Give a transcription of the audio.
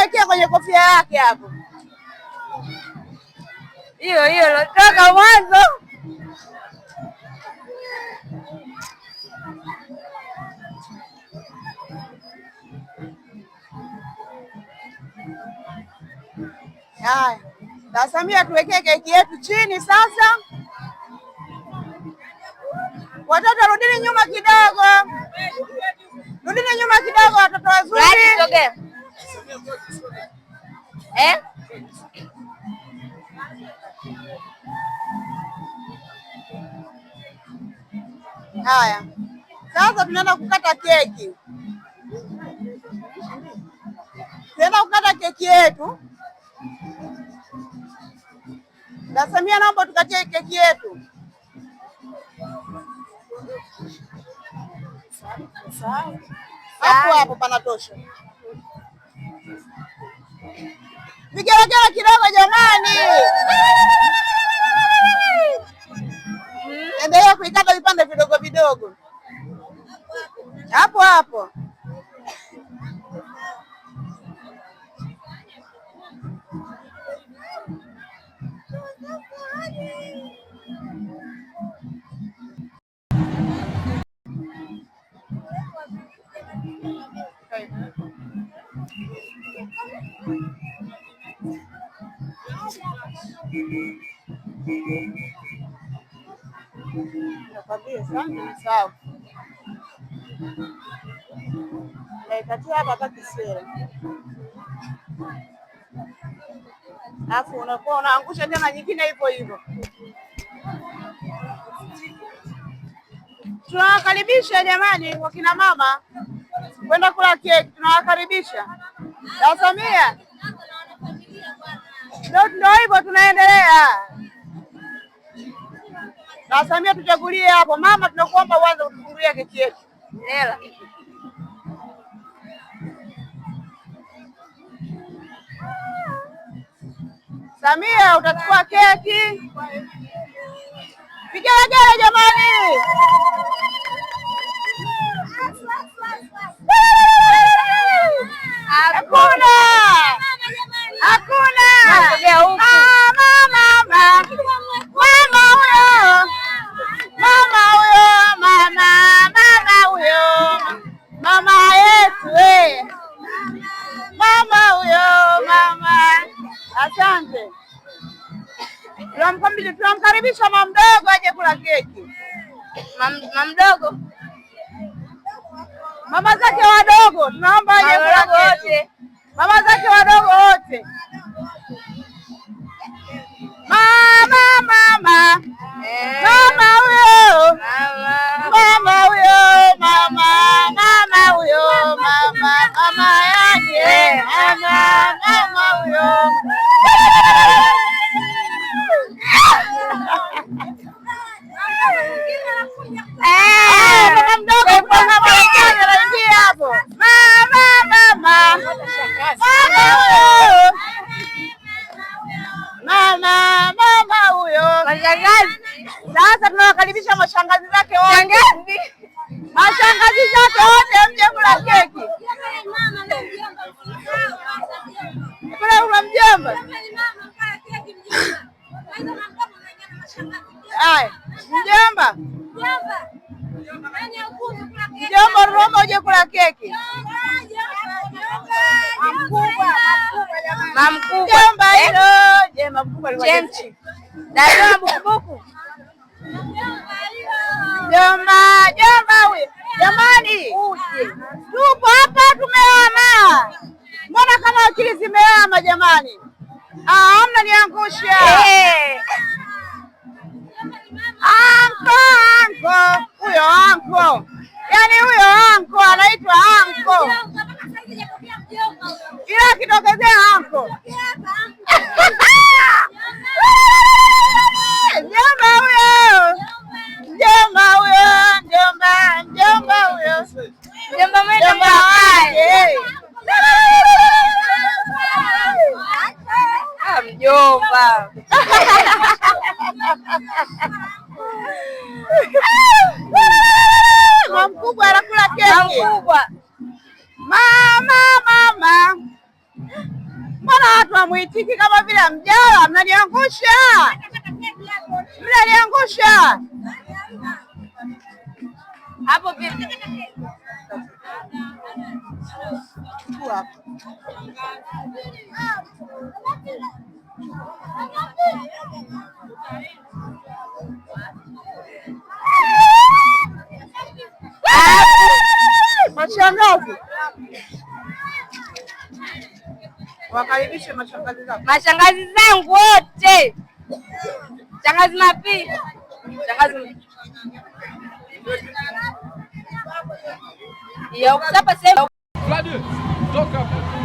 Mwekee kwenye kofia yake hapo. Hiyo hiyo lotoka mwanzo. Haya, Samia tuwekee keki yetu chini sasa. Watoto rudini nyuma kidogo, rudini nyuma kidogo, watoto wazuri. Sogea. Eh? Haya, sasa tunaenda kukata keki, tunaenda kukata keki yetu. Samia, naomba tukatie keki yetu. Hapo hapo panatosha. Vigelegele kidogo jamani. Endelea kuikata vipande vidogo vidogo. Hapo hapo. Sawa, naikatia hapa hapa kisera, alafu unakuwa unaangusha tena nyingine hivyo hivyo. Tunawakaribisha jamani, wakina mama kwenda kula keki, tunawakaribisha. Samia, ndio hivyo, tunaendelea. Na Samia tuchagulie hapo. Mama, tunakuomba uanze kutufungulia keki yetu. Hela. Samia, utachukua keki. Vigelegele jamani. Hakuna. Hakuna. Sogea huku. Mama, mama. Mama huyo. Mama huyo, mama, mama huyo. Mama yetu eh. Mama huyo, mama. Asante. Tunamkaribisha mama mdogo aje kula keki. Mama mdogo. Mama zake wadogo tunaomba aje kula keki. Mama zake wadogo wote. Mama, mama. Mama huyo. Mama huyo, mama, mama huyo, mama, mama yake. Mama, mama huyo. Mama mdogo anaingia hapo. Mama, mama. Mama huyo. Mama, mama huyo. Mashangazi. Sasa tunawakaribisha mashangazi zake wote. Shangazi. Mashangazi zake wote mje kula keki. Kula kula mjomba. Haya, mjomba. Mjomba Roma uje kula keki. Mamkubwa. Mjomba hilo. Je, mamkubwa alikuwa Chemchi. Dada bukubuku. Jomba, jomba huyo. Jamani, tupo hapa tumehama. Mbona kama akili zimehama jamani? Ah, hamna niangusha. Anko, anko. Huyo anko. Yaani huyo anko anaitwa anko. Ila akitokezea anko. Mjomba huyo. Mjomba huyo, mjomba, mjomba huyo. Mjomba mwetu Mjomba wake. Ah, mjomba. Mama mkubwa anakula keki. Mkubwa. Mama, mama. Mbona watu hamuitiki kama vile hamjala? Mnaniangusha, mnaniangusha. Hapo vipi? Chukua hapo. Mashangazi, wakaribishe mashangazi zako. Mashangazi zangu wote, shangazi Mapi, shangazi ya kusapa sehemu Vlad, toca.